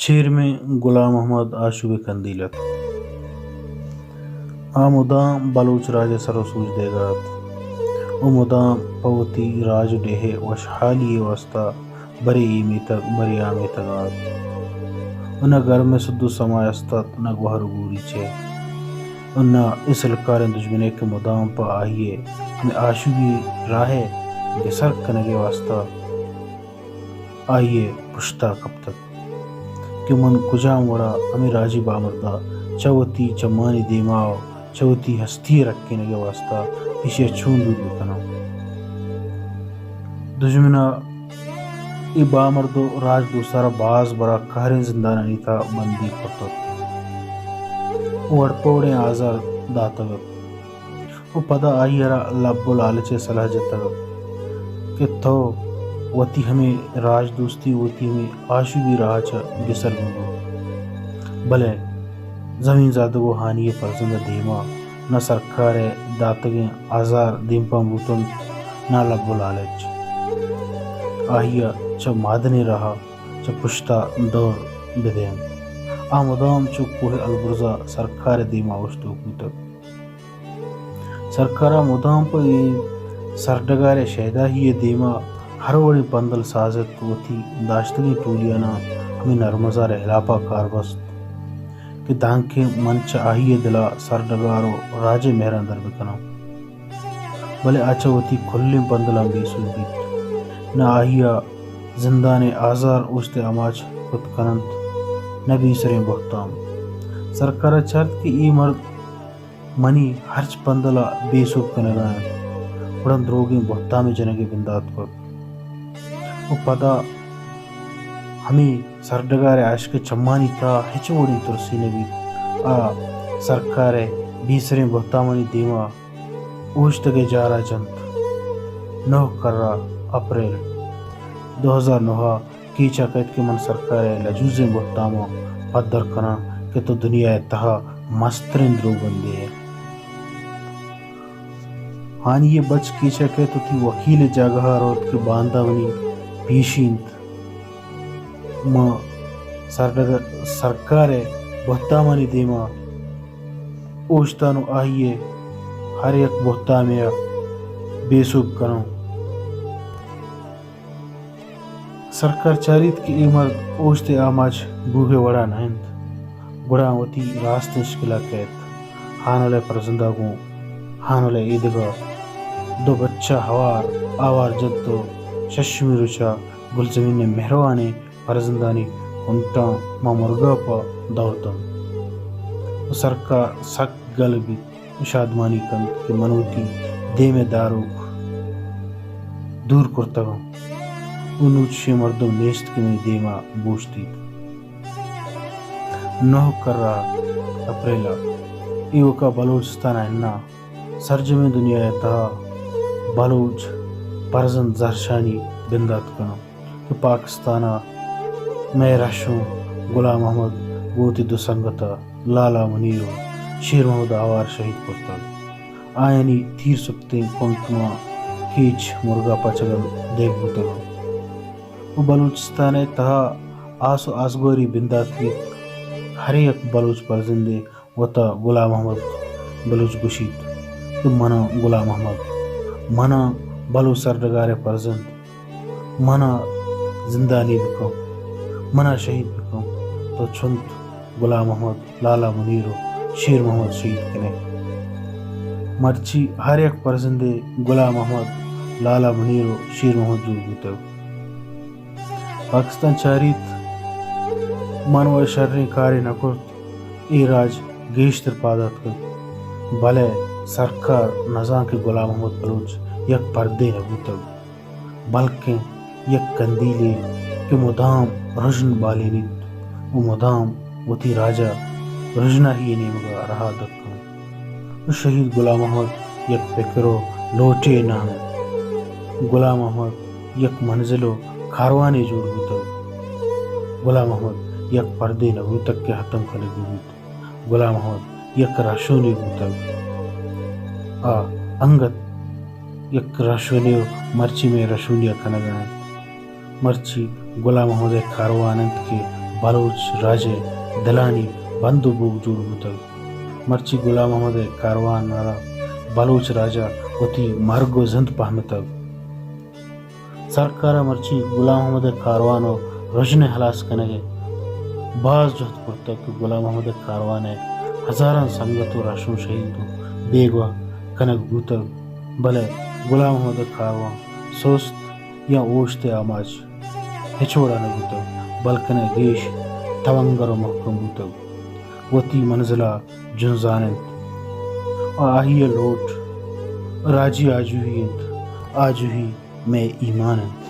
چیئرمین غلام محمد آشوب ءِ کندیل اَت۔ آ مدام بلوچ راج ءِ سر ءُ سوج دیگ ءَ اَت ءُ مدام پہ وتی راج ءُ ڈیھ ءِ وشحالی ءِ واستہ برے اے میتگ، برے آ میتگ ءَ اَت ءُ نہ گرم ءِ سد ءُ سما است اَت، نہ گوھر ءُ گوریچ ءِ ءُ نہ اے سلکاریں دژمن ءِ کہ مدام پہ آئی ءِ ہمے آشوبی راہ ءِ گسر کنگ ءِ واستہ آئی ءِ پشت ءَ کپتگ کہ من کجام وڑ ءَ ہمے راجی بامرد ءَ چہ وتی چمانی دیم ءَ ءُ چہ وتی ہستی ءِ رکینگ ءِ واستہ ایشی ءَ چون دور بہ کناں۔ دژمن ءَ اے بامرد ءُ راج دوست ءَ را باز برا کہریں زندانانی تہا بندیگ کرتگ ءُ وڑ پہ وڑیں آزار داتگ اَت۔ ءُ پدا آئی ءَ را لب ءُ لالچ ءِ سلاہ جتگ اَت کہ تو وتی ہمے راج دوستی ءُ وتی ہمے آشوبی راہ ءَ چہ گسر بہ بو، بلے زمین زادگ ءُ ہانی ءِ پرزند ءِ دیم ءَ نہ سرکار ءِ داتگیں آزار دیمپان بوت اَنت، نہ لب ءُ لالچ آئی ءَ چہ مادنیں راہ ءَ چہ پشت ءَ دور بہ دینت۔ آ مدام چو کوہ البرز ءَ سرکار ءِ دیم ءَ اوشتوک بوتگ۔ سرکار ءَ مدام پہ اے سرڈگار ءِ شیدائی ءِ دیم ءَ ہر وڑیں پندل ساز اِت، وتی داشتگیں ٹولیاناں ہمے نرمزار ءِ ہلاپ ءَ کار بست کہ دانکہ من چہ آئی ءِ دل ءَ سرڈگار ءُ راج ءِ مہراں در بہ کناں۔ بلے آ چہ وتی کلیں پندلاں بے سوب بیت۔ نہ آئی ءَ زندان ءِ آزار اوشت ءِ آماچ کت کن اَنت، نہ بے سریں بہتام۔ سرکار ءَ چارت کہ اے مرد منی ہرچ پندل ءَ بے سوب کنگ ءَ اِنت، گڑا دروگیں بہتامے جنگ ءِ بندات کت ءُ پدا ہمے سرڈگار ءِ عاشق ءِ چمانی تہا ہچ وڑیں ترسے نہ بیت۔ آ سرکار ءِ بے سریں بہتامانی دیم ءَ اوشتگ ءِ جار ءَ جنت۔ نہ کرا، اپریل دو ہزار نو ءَ کیچ ءَ کئیت کہ من سرکار ءِ لجوزیں بہتاماں پدر کناں کہ تو دنیا ءِ تہا مستریں دروگبندے ئے۔ ہانی ءِ بچ کیچ ءَ کئیت، وتی وکیل ءِ جاگہ ءَ روت کہ باندا منی پیشی اِنت۔ ما سرڈگ-، سرکار ءِ بہتامانی دیم ءَ اوشتاں ءُ آئی ءِ ہر یک بہتامے ءَ بے سوب کناں۔ سرکار چاریت کہ اے مرد اوشت ءِ آماچ بوگ ءِ وڑ ءَ نہ اِنت، گڑا وتی راستیں شکل ءَ کئیت۔ ہانل ءِ پرزند ءَ گوں ہانل ءِ ایدگہ دو بچہ ہوار آوار جت ءُ ششمی روچ ءَ گلزمین ءِ مہروانیں پرزندانی کنٹاں ماں مرگاپ ءَ دور دنت ءُ سرکار سک گل بیت ءُ شادمانی کنت کہ من وتی دیم ءِ داروک دور کرتگاں ءُ نوں چشیں مردم نیست کہ منی دیم ءَ بوشتیت۔ نہ کرا اپریل ءَ ایوک ءَ بلوچستان ءَ اناں سرجمیں دنیا ءِ تہا بلوچ پرزند زہرشانی بندات کناں کہ پاکستان ءَ مئے رہشون غلام محمد گوں وتی دو سنگت ءَ لالا منیر ءُ شیر محمد آوار شہید کرتگ۔ آیانی تیر سپتیں کنٹ ماں کیچ مرگاپ ءَ چگل دیگ بوتگ اَنت ءُ بلوچستان ءِ تہا آس ءُ آسگواری بندات بیت۔ ہر یک بلوچ پرزندے وت ءَ غلام محمد بلوچ گوشیت کہ من آں غلام محمد، من آں بلوچ سرڈگار ءِ پرزند، من ءَ زندانی بکن، من ءَ شہید بکن۔ تو چنت غلام محمد، لالا منیر ءُ شیر محمد شہید کن ئے۔ مرچی ہر یک پرزندے غلام محمد، لالا منیر ءُ شیر محمد جوڑ بوتگ۔ پاکستان چاریت، من وَ شریں کارے نہ کرت، اے راج گیشتر پاد اتکگ، بلے سرکار نزان کہ غلام محمد بلوچ یک پردے نہ بوتگ، بلکیں یک کندیلے کہ مدام رژن بالینیت ءُ مدام وتی راج ءَ رژنائی ءِ نیمگ ءَ رہادگ کنت۔ ءُ شہید غلام محمد یک پکر ءُ لوٹے نام اِنت۔ غلام محمد یک منزل ءُ کاروانے جوڑ بوتگ۔ غلام محمد یک پردے نہ بوتگ کہ ختم کنگ بہ بیت۔ غلام محمد یک رہشونے بوتگ۔ آ انگت یک رہشونے ءُ مرچی مئے رہشونی ءَ کنگ ءَ اِنت۔ مرچی غلام محمد ءِ کاروان اِنت کہ بلوچ راج ءِ دلانی بند ءُ بوگ جوڑ بوتگ۔ مرچی غلام محمد ءِ کاروان ءَ را بلوچ راج ءَ وتی مرگ ءُ زند پہمتگ۔ سرکار ءَ مرچی غلام محمد ءِ کاروان ءَ رژن ءِ ہلاس کنگ ءِ باز جہد کرتگ کہ غلام محمد ءِ کاروان ءِ ہزاراں سنگت ءُ رہشون شہید ءُ بیگواہ کنگ بوتگ، بلے غلام محمد ءِ کاروان سست یا اوشت ءِ آماچ ہچ وڑا نہ بوتگ، بلکن ءَ گیش توانگر ءُ مہکم بوتگ، وتی منزل ءَ جنزان انت۔ آہی ءِ لوٹ راجی آجوئی انت، آجوئی مئے ایمان انت۔